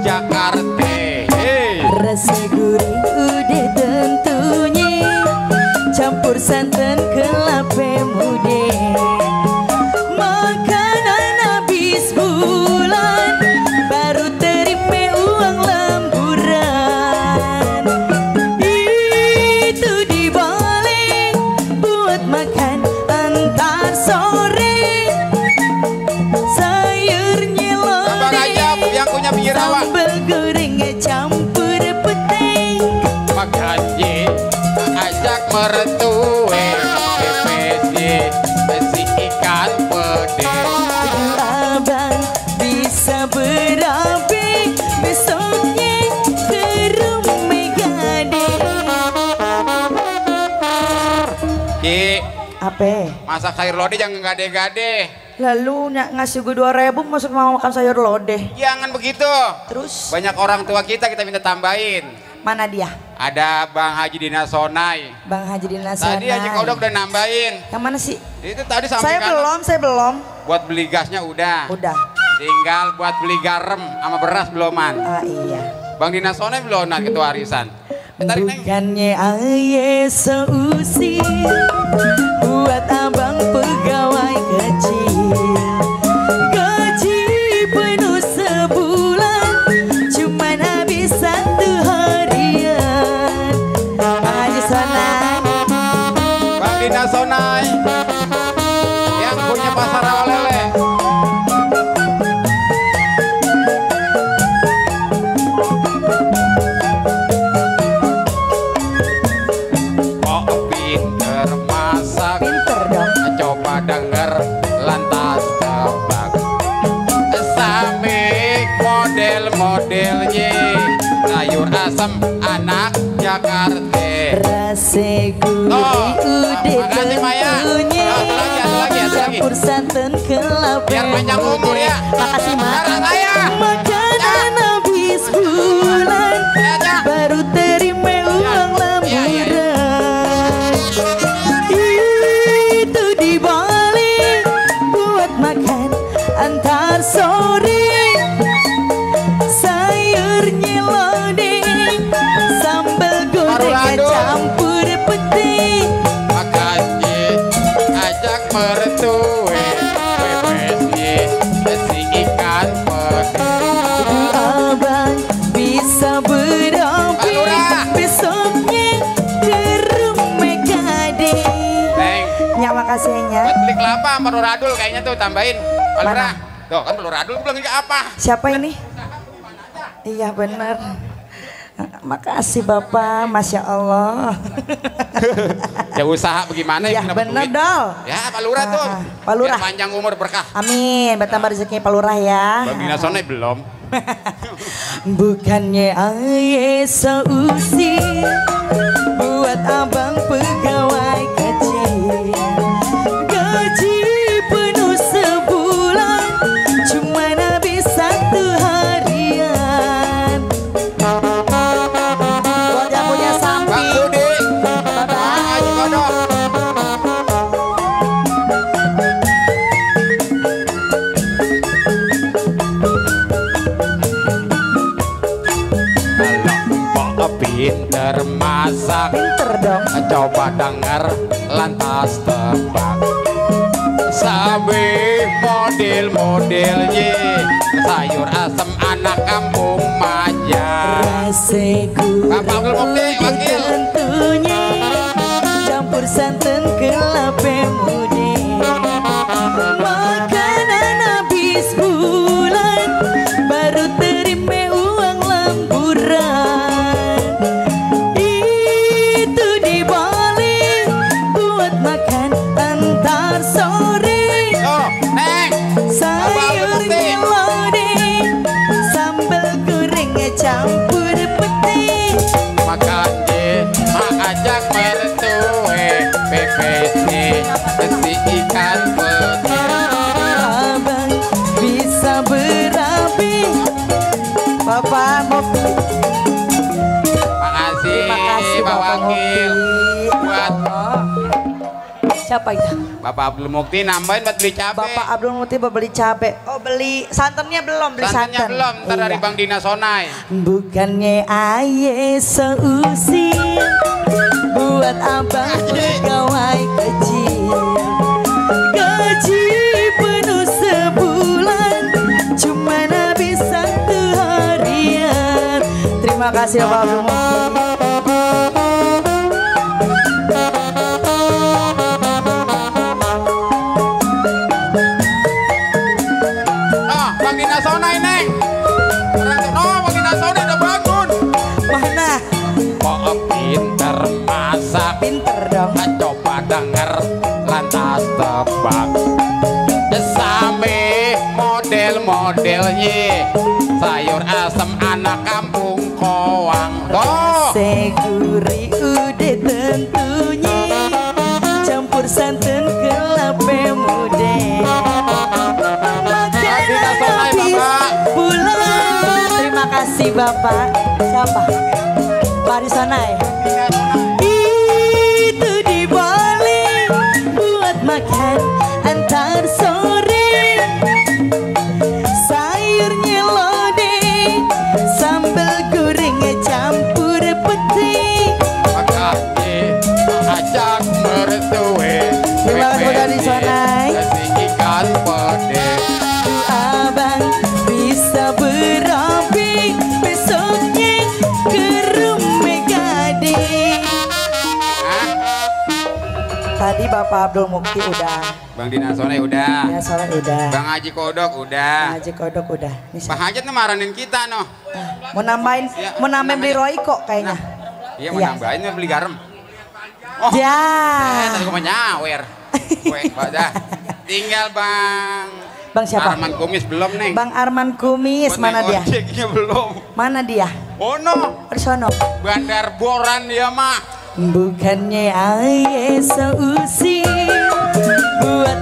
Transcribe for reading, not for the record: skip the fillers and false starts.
Jakarta. Rasa gurih udah tentunya, campur santan kelapa muda. Makanan habis bulan, baru terima uang lemburan. Itu dibalik buat makan antar sore. Sayurnya Abang lodeh, aja yang punya pinggir rawa. sambal gorengnya campur pete. Makanya ajak mertue pepesnya si ikan pede. Abang bisa berapi besoknya ke rumah gade. Ki, Apa? masak sayur lodeh jangan gade-gade. Lalu ngasih gue 2.000 masuk mau makan sayur lodeh. Jangan begitu. Terus Banyak orang tua kita minta tambahin. mana dia? Ada Bang Haji Dina Sonai. Bang Haji Dinasana. Tadi Haji Kodok udah nambahin. Yang mana sih? Itu tadi sampai Saya belum. Buat beli gasnya udah. Udah. Tinggal buat beli garam sama beras beloman. Ah iya. Bang Dina Sonai belum nak ketua arisan. Tarik neng. Bukannya ayah seusir buat abang pegawai kecil. Gaji penuh sebulan, cuman habis 1 harian. Haji Sonai, Bang Dina Sonai yang punya pasar rawa lele. Kok pinter masak, pinter dong. coba denger lantas tebak. Samik model-modelnya sayur asam anak Jakarta. Rasa gurih Oh, udah makasih, Maya. tentunya, Satu lagi. campur santan kelapa Biar panjang umur ya. Makasih Mak. Darah saya. Makanan habis bulan, Ya. baru terima uang Ya, ya, lemburan. Itu dibalik buat makan antar sore. Sayurnya lodeh, sambal gorengnya Aduh. campur pete. Makanya ajak mertue pepesnya si ikan pede. Abang bisa berapi Pak Lurah. besoknya ke rumah gade. Neng, Ya makasih ya. buat beli kelapa sama telur adul kayaknya tuh tambahin. Pak Mana? Lurah. Tuh kan telur adul bilang enggak apa. Siapa ini? Iya benar. Makasih Bapak, Masya Allah. Ya usaha bagaimana Iya dapat benar duit. dol. Ya Pak Lurah tuh. Pak Lurah. Biar panjang umur berkah. Amin, bertambah rezekinya Pak Lurah ya. Bang Dina Sonai belum. Bukannya ayah seusir buat abang pegawai kecil. Gaji penuh sebulan, cuman habis 1 harian. Buat yang punya Bang samping, Budi. Bang Haji Kodok. Kalau pinter masak, pinter dong. coba denger lantas tebak. Sabi model-modelnya sayur asam anak kampung Maja. Rasa Bapak Abdul Mukti, gurih wakil. tentunya, campur santan kelapa muda. Makanan habis bulan, baru terima uang lemburan. Itu dibalik buat makan antar sore. Oh, Neng. Sayurnya lodeh, sambal gorengnya campur pete. Makanya Siapa itu? Bapak Abdul Mukti nambahin buat beli cabe. Bapak Abdul Mukti beli cabe. Oh beli santannya belum, beli Santannya santan. belum, ntar dari Iya. Bang Dina Sonai. Bukannya aye seusil buat abang pegawai kecil. Gaji penuh sebulan cuma habis 1 harian. Terima kasih Bapak Abdul Mukti. Bang Dina Sonai neng. Bang Dina Sonai udah bangun. Mana? Kok pinter masak, Pinter dong. coba denger lantas tebak. Sampai model-modelnya sayur asem anak kampung Koang. Tuh. Seguri udah tentunya campur santan kelapa muda. Dina Sonai, Bapak. Bulan. Terima kasih Bapak. Siapa? Pak Sonai. Itu di Bali buat makan antar sore. Sayurnya lodeh, sambal gorengnya campur putih. Makasih ajak mertue. Terima kasih Bapak Dina Sonai. Kasih ikan pede. Abang bisa berapi besoknya ke rumah gading. Tadi Bapak Abdul Mukti udah, Bang Dina Sonai udah. ya soalnya udah, Bang Haji Kodok udah. Haji Kodok udah. Nih, Bang Hajat nih maranin kita noh. mau nambahin, Ya, mau nambahin beli namanya. Royco kayaknya. Iya mau Iya. nambahin mau beli garam. Oh, Ya. tadi gua mau nyawer. Weh, pada. Tinggal Bang. Bang siapa? Arman Kumis belum nih. Bang Arman Kumis, Buat mana naik dia? ojeknya belum. Mana dia? Oh no, Di sono. Bandar Boran dia mah. Bukannya aye seusil buat